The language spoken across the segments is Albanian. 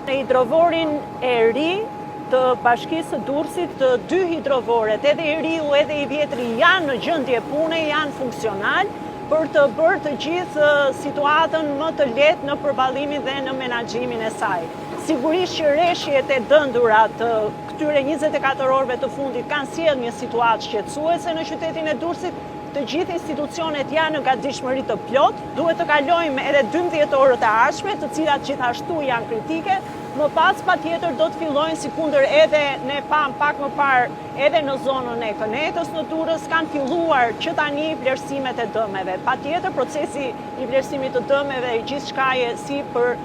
Në hidrovorin e ri të Bashkisë së Durrësit, të dy hidrovoret, edhe i riu edhe i vjetri janë në gjendje pune, janë funksional për të bërë të gjithë situatën më të lehtë në përballimin dhe në menaxhimin e saj. Sigurisht që reshjet e dendura të këtyre 24 orëve të fundit kanë sjellë një situatë shqetësuese në qytetin e Durrësit, të gjithë institucionet janë në gatishmëri të plotë, duhet të kalojmë edhe 12 orët e ardhshme, të cilat gjithashtu janë kritike, më pas patjetër do të fillojnë sikundër edhe ne pamë pak më parë edhe në zonën e Kënetës në Durrës, kanë filluar që tani vlerësimet e dëmeve. Patjetër procesi i vlerësimit të dëmeve gjithçkaje si për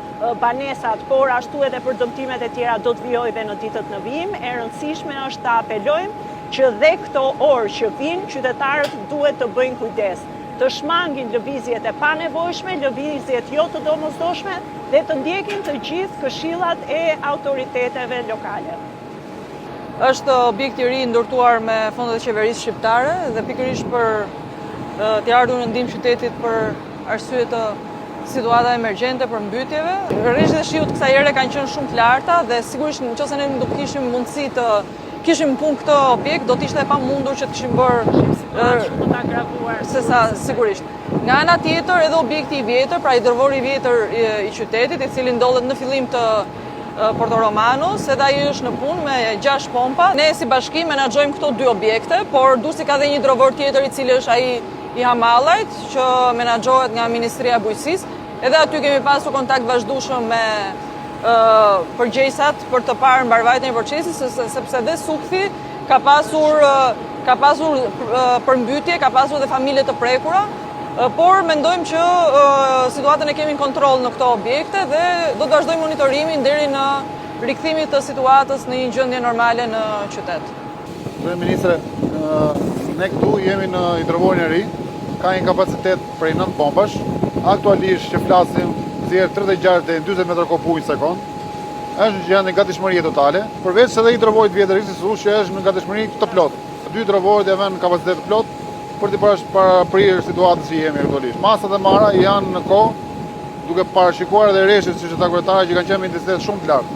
banesat, por ashtu edhe për dëmtimet e tjera do të vijojë dhe në ditët në vijim. E rëndësishme është të apelojmë që dhe këto orë që vijnë, qytetarët duhet të bëjnë kujdes, të shmangin lëvizjet e panevojshme, lëvizjet jo të domosdoshme dhe të ndjekin të gjithë këshillat e autoriteteve lokale. Është objekt i ri ndërtuar me fondet e qeverisë shqiptare dhe pikërisht për t'i ardhur në ndihmë qytetit për arsye të situatave emergjente përmbytjeve. Reshjet e shiut kësaj here kanë qenë shumë të larta dhe sigurisht në qoftë se ne nuk kishim mundësi të kishim në punë këtë objekt, do të ishte e pamundur që të kishim bërë shumë të agravuar. Se sa sigurisht. Nga ana tjetër, edhe objekti i vjetër, pra hidrovori i vjetër i qytetit, i cili ndodhet në fillim të Porto Romanos, edhe ai është në punë me 6 pompa. Ne si bashki menaxhojmë këto dy objekte, por Durrësi ka dhe një hidrovor tjetër i cili është ai i Hamallajt, që menaxhohet nga Ministria e Bujqësisë. Edhe aty kemi pasur kontakt vazhdueshëm me përgjegjësat për të parë mbarëvajtjen e procesit, sepse dhe Sukthi ka pasur ka pasur përmbytje, ka pasur dhe familje të prekura, por mendojmë që situatën e kemi në kontroll në këto objekte dhe do të vazhdojmë monitorimin deri në rikthimin të situatës në një gjendje normale në qytet. Zonja Ministre, ne këtu jemi në hidrovorin e ri, ka një kapacitet prej 9 pompash, aktualisht që flasim nxjerr 36 deri në 40 metra kub ujë në sekond, është në gjendje gatishmërie totale, përveç edhe hidrovorit vjetër ekzistues që është në gatishmëri të plotë. Dy hidrovorët janë në kapacitet të plotë për t'i paraprirë situatës që jemi aktualisht. Masat e marra janë në kohë, duke parashikuar edhe reshjet, siç e tha kryetari, që kanë qenë me intensitet shumë të lartë.